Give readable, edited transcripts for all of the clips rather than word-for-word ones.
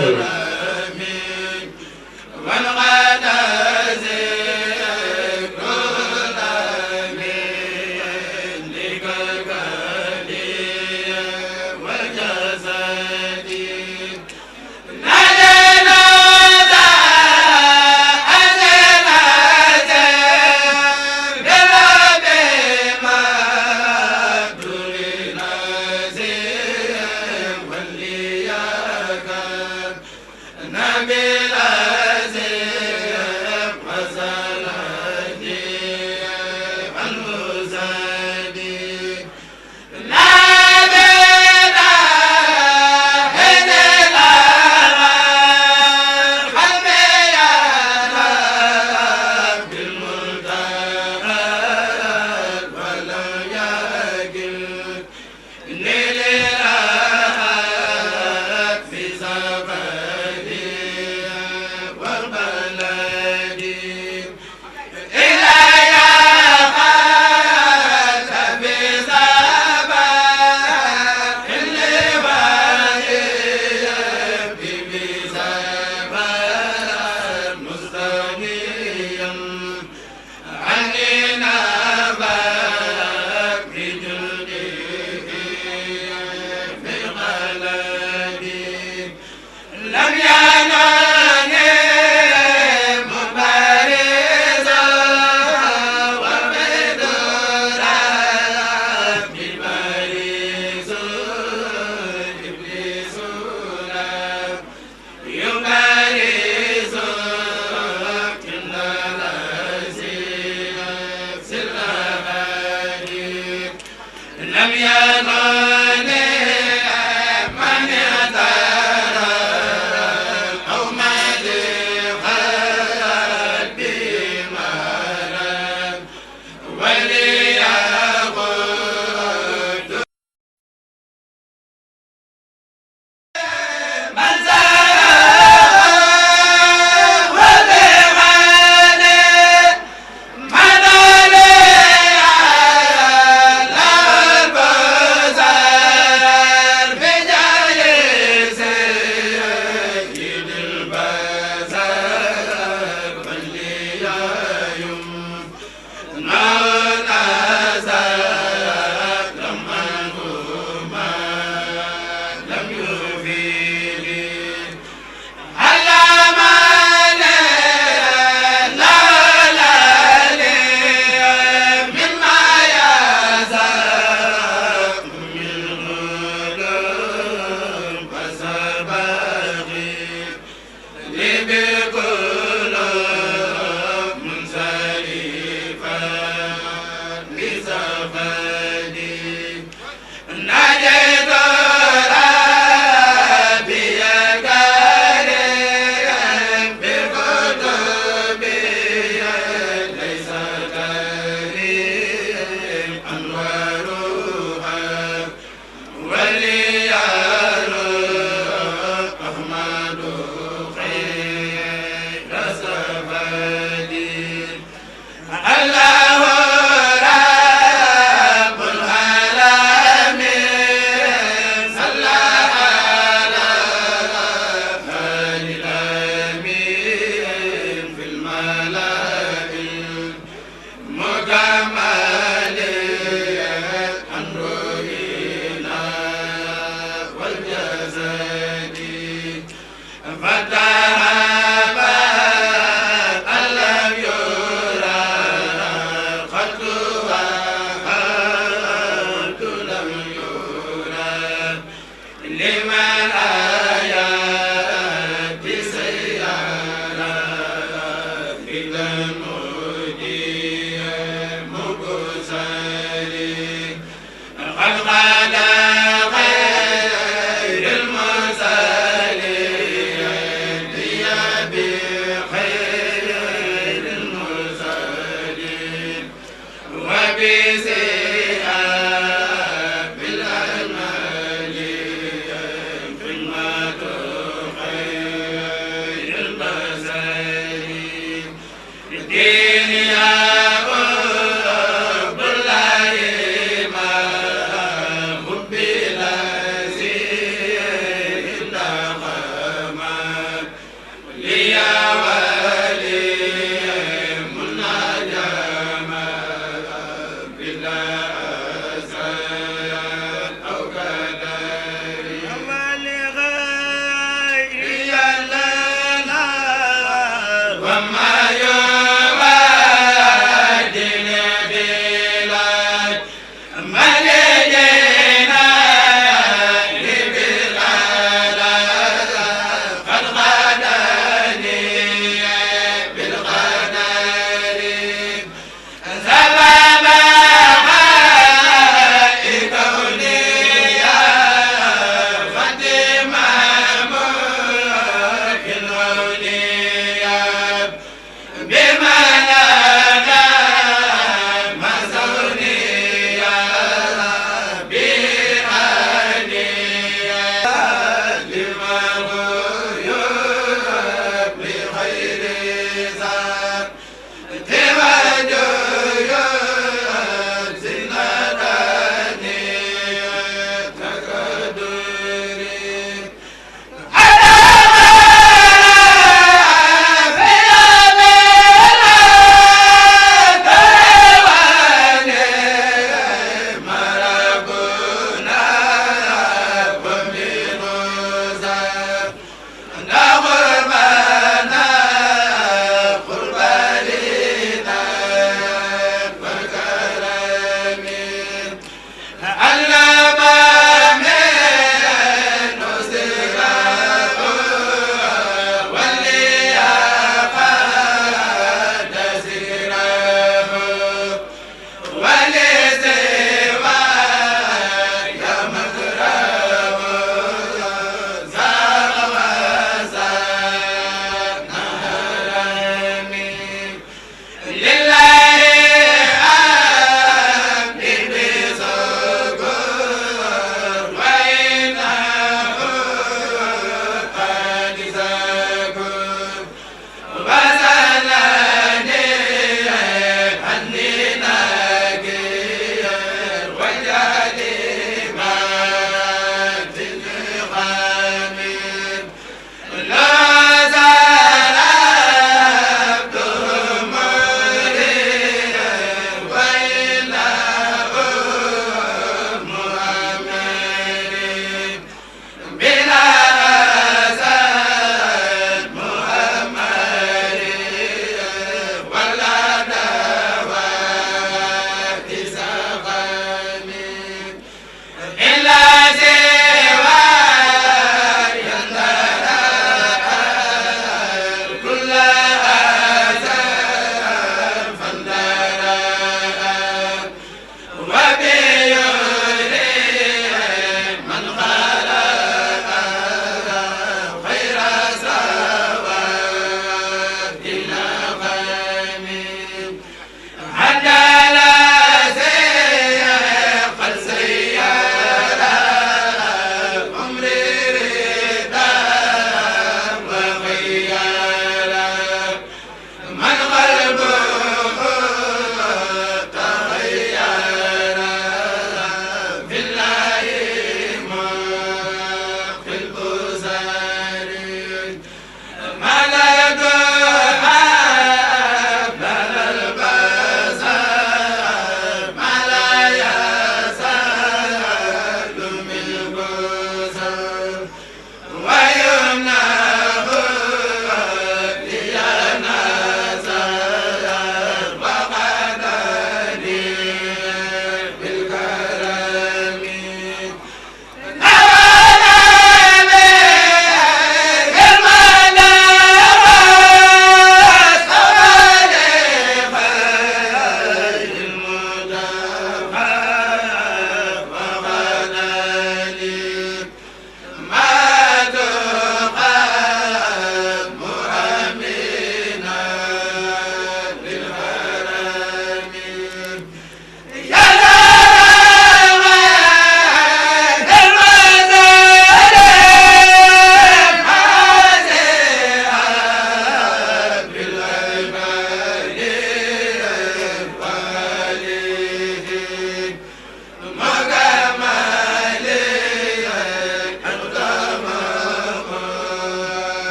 lam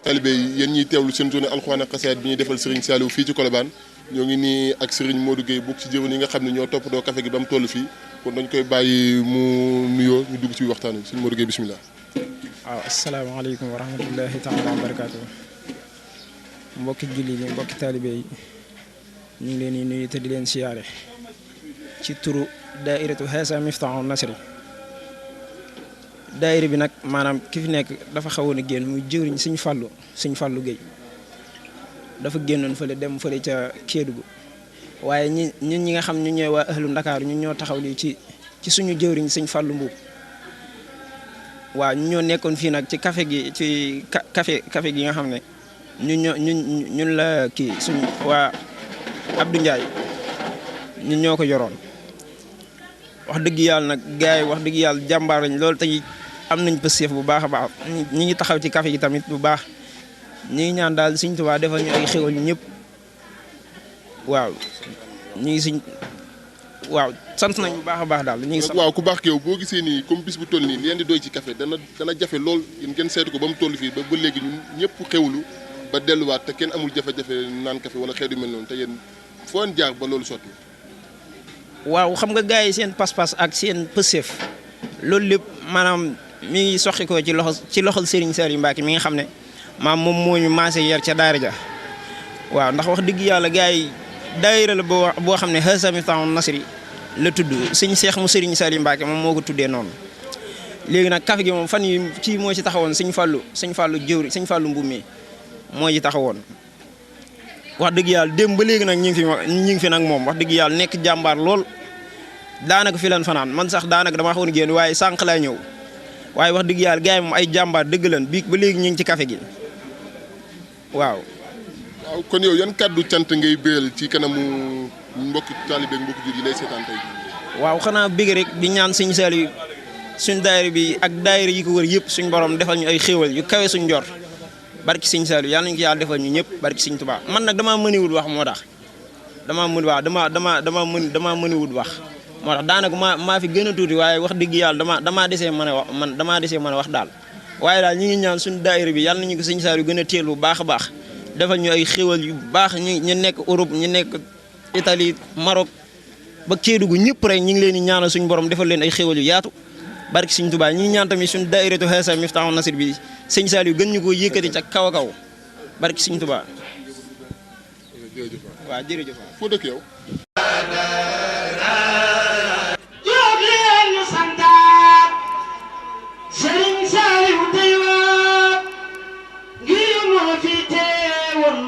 talibé yi yéen ñiy teewlu seen journée alxuraan ak xasaayid bi ñuy defal Serigne Saliou fii ci Colobane ñoo ngi nii ak Serigne Modou Gueye bokk ci jëwriñ yi nga xam ne ñoo toppatoo café gi ba mu toll fii kon dañ koy bàyyi mu nuyoo ñu dugg ci waxtaan wi Serigne Modou Gueye bisimilah. waaw asalaamaaleykum wa rahmatullahi taala wa barakaatu mbokki julli yi mbokki talibé yi ñu ngi leen di nuyu te di leen siyaare ci turu daairatu Haza Miftahul Nasri daayira bi nag maanaam ki fi nekk dafa xawoon a génn muy jëwriñ Sëñ Fallu Gueye dafa génnoon fële dem fële ca Kédougou waaye ñun ñi nga xam ñu ñooy waa ahlu Ndakaaru ñun ñoo taxaw lii ci suñu jëwriñ Sëñ Fallu Mbuub waaw ñu ñoo nekkoon fii nag ci café gi ci café gi nga xam ne ñun la kii suñ waa Abdou Ndiaye ñun ñoo ko yoroon wax dëgg yàlla nag gars yi wax dëgg yàlla jàmbaar lañ loolu tey am nañ pëseef bu baax a baax ñi ngi taxaw ci café gi tamit bu baax ñi ngi ñaan daal Sëñ Tuubaa defal ñu ay xéwal ñu ñëpp waaw ñu ngi siñ waaw sant nañ bu baax a baax daal ñu ngi sant. waaw ku baax ki yow boo gisee nii comme bis bu toll nii leen di doy ci café dana jafe lool yéen ngeen seetu ko ba mu toll fii ba léegi ñun ñëpp xewlu ba delluwaat te kenn amul jafe-jafe naan café wala xeetu mel noonu te yéen foo jaar ba loolu sotti. waaw xam nga gars yi seen pas-pas ak seen pëseef loolu lépp maanaam mi ngi soqi ko ci loxol Serigne Saliou Mbacke mi nga xam ne maam moom moo ñu maase yar ca daara ja waaw ndax wax dëgg yàlla gars yi daayira la boo xam ne Hassa Miftahoul Nasri la tudd sëñ Seex mu Serigne Saliou Mbacke moom moo ko tuddee noonu. léegi nag café gi moom fan yi ci moo ci taxawoon sëñ Fallou jëwri sëñ Fallou Mbuumi moo ci taxawoon wax dëgg yàlla démb ba léegi nag ñu ngi fi nag moom wax dëgg yàlla nekk jàmbaar lool daanaka fi lan fanaan man sax daanaka dama xawoon génn waaye sànq laa ñëw waaye wax dëgg yàlla gars yi moom ay jàmbaar dëgg lan bii ba léegi ñu ngi ci café gi waaw. waaw kon yow yan kàddu cant ngay béyal ci kanamu mbokki taalibe ak mbokki jur yi lay seetaan tey. waaw xanaa bëgg rek di ñaan sëñ Saliou suñ daayira bi ak daayira yi ko wër yëpp suñ borom defal ñu ay xéewal yu kawe suñ njor barki sëñ Saliou yàlla nañu ko yàlla defal ñu ñëpp barki sëñ Tuubaa man nag damaa mëniwul wax moo tax damaa mëniwul wax moo tax daanaka maa fi gën a tuuti waaye wax dëgg yàlla damaa desee mën a wax damaa desee mën a wax daal waaye daal ñu ngi ñaan suñ daayira bi yàlla nañu ko sëñ Saliou gën a teel bu baax a baax defal ñu ay xéewal yu baax ñu nekk Europe ñu nekk Italie Maroc ba Kédougou ñëpp rek ñu ngi leen di ñaanal suñu borom defal leen ay xéewal yu yaatu barki sëñ Tuubaa ñi ñaan tamit suñu daayiratu Hassa Miftahoul Nasri bi sëñ Saliou gën ñu ko yëkkati ca kaw a kaw barki sëñ Tuubaa. jërëjëf waaw jërëjëf. foo dëkk yow. jóg leen ñu santaat Serigne Saliou tey waat ngir moo fi teewoon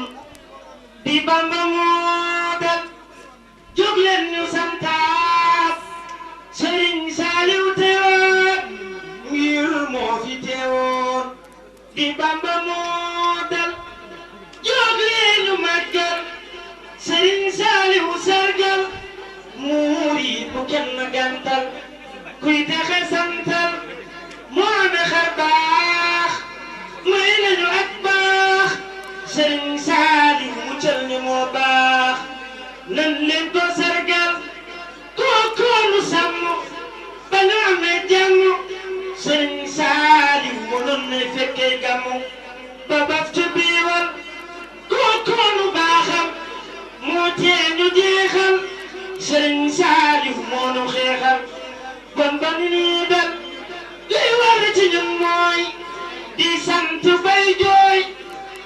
di Bamba moo dal jóg leen ñu santaat Serigne Saliou tey waat ngir moo fi teewoon di Bamba moo dal jóg leen ñu màggal Serigne Saliou sargal murid bu kenn gantal kuy texe santal moo ame xar baax may nañu ak baax Serigne Saliou muccal ñu moo baax nan leen ko sargal kookoonu sàmm ba ñu amee jàmm Serigne Saliou mu doon ne fekkee gàmmu ba baf ci biiwal kookoonu baaxam moo tee ñu jeexal Serigne Saliou moo nu xeexal bon ba ni nii dal liy war ci ñun mooy di sant bay jooy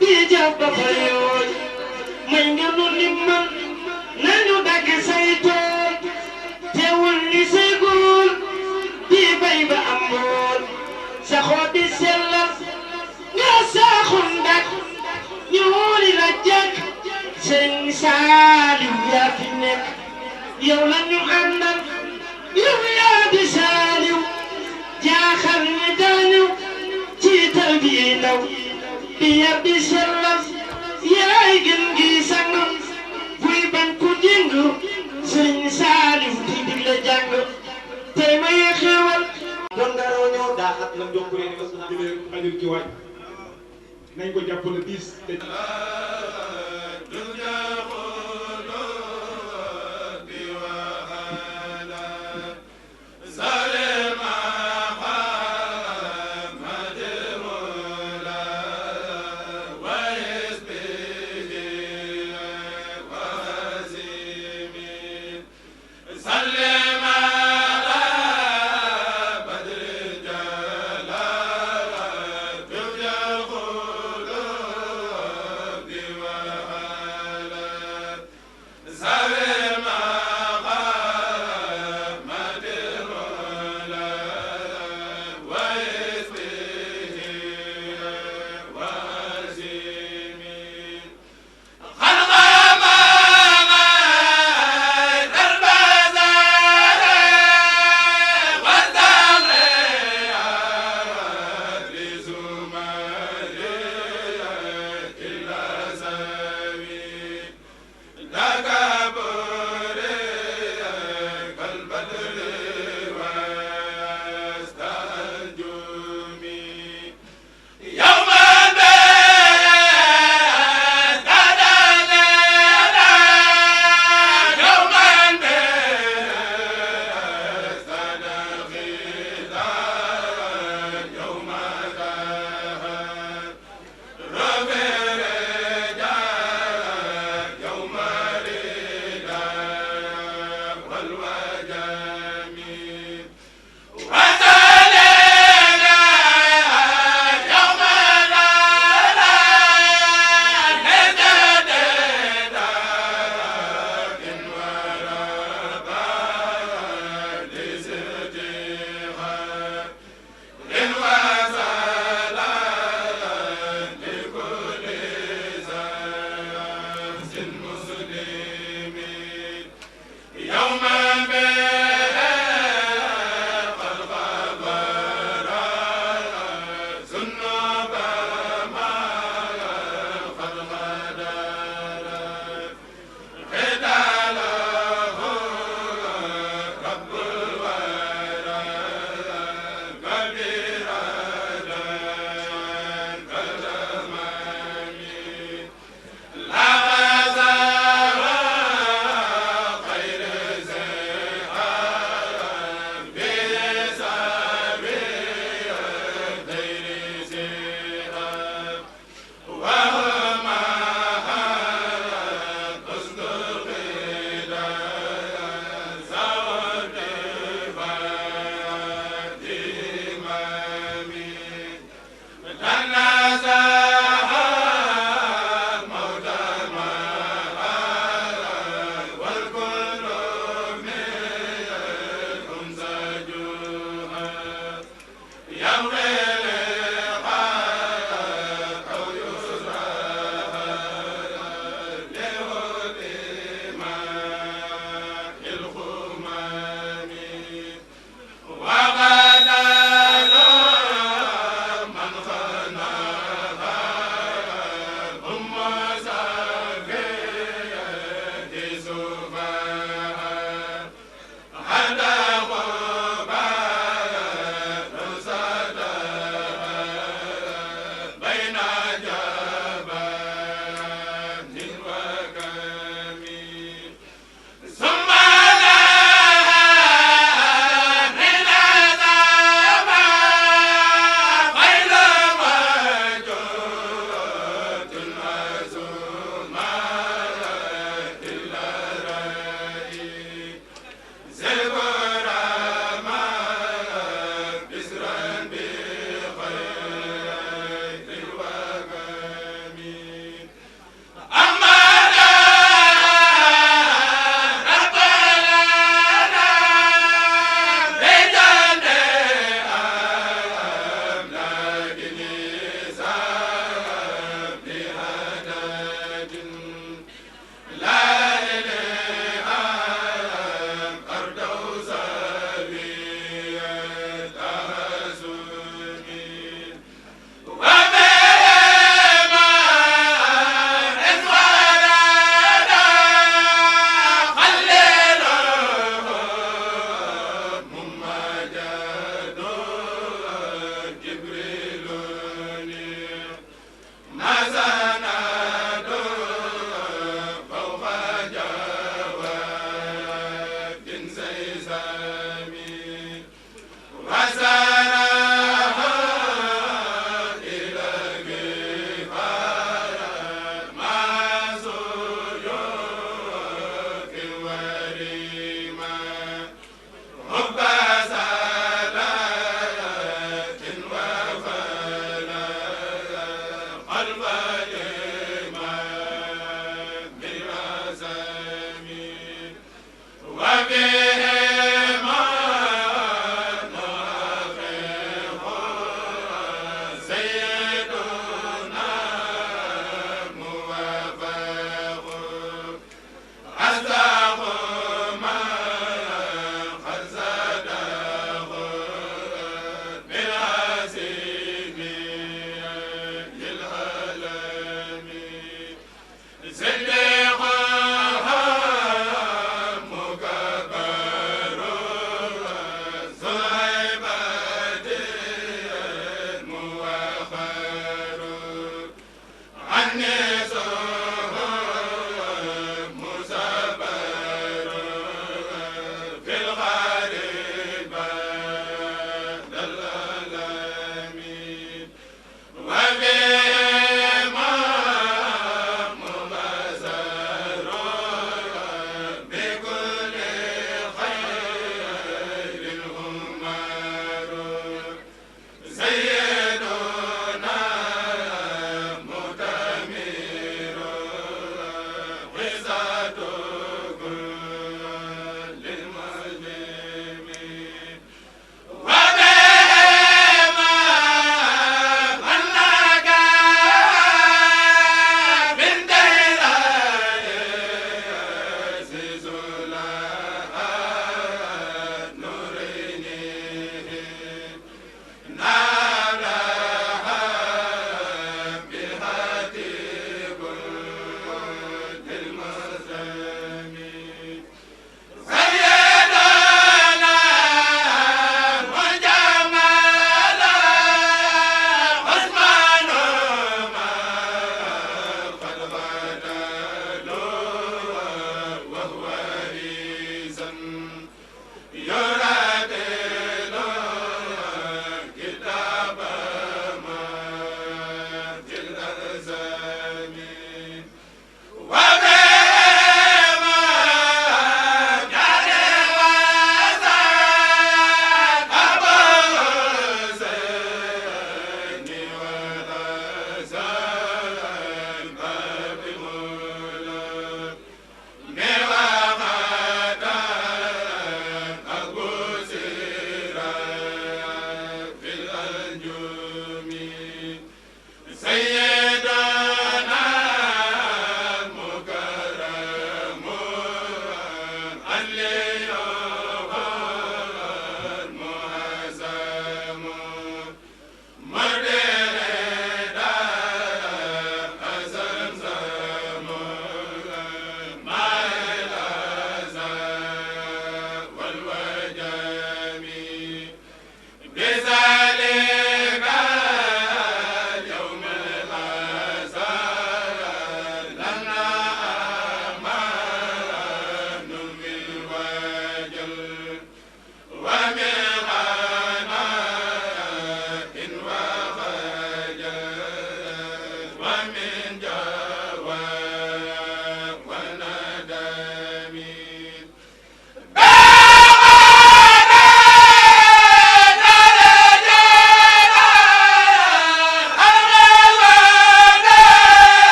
di jëf ba fa yooy may nga nu limmal nañu dagg say tool teewul ni say góor di bay ba am mbool sa xoo di sellal nga saaxun dak ñu wóoli la jàkk Serigne Saliou yaa fi nekk yow la ñu àndal yow yaa di Saliou jaaxal ñi dañu ci tarbiya ndaw di yar di sellal yaay gën gi sang buy bañ ku jëng Serigne Saliou di digle jàng tey ma yee xéewal doon nga raw ñëw daa xat lam jox ko ni parce que jëlee xajul ci waaj nañ ko jàppale 10 te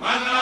man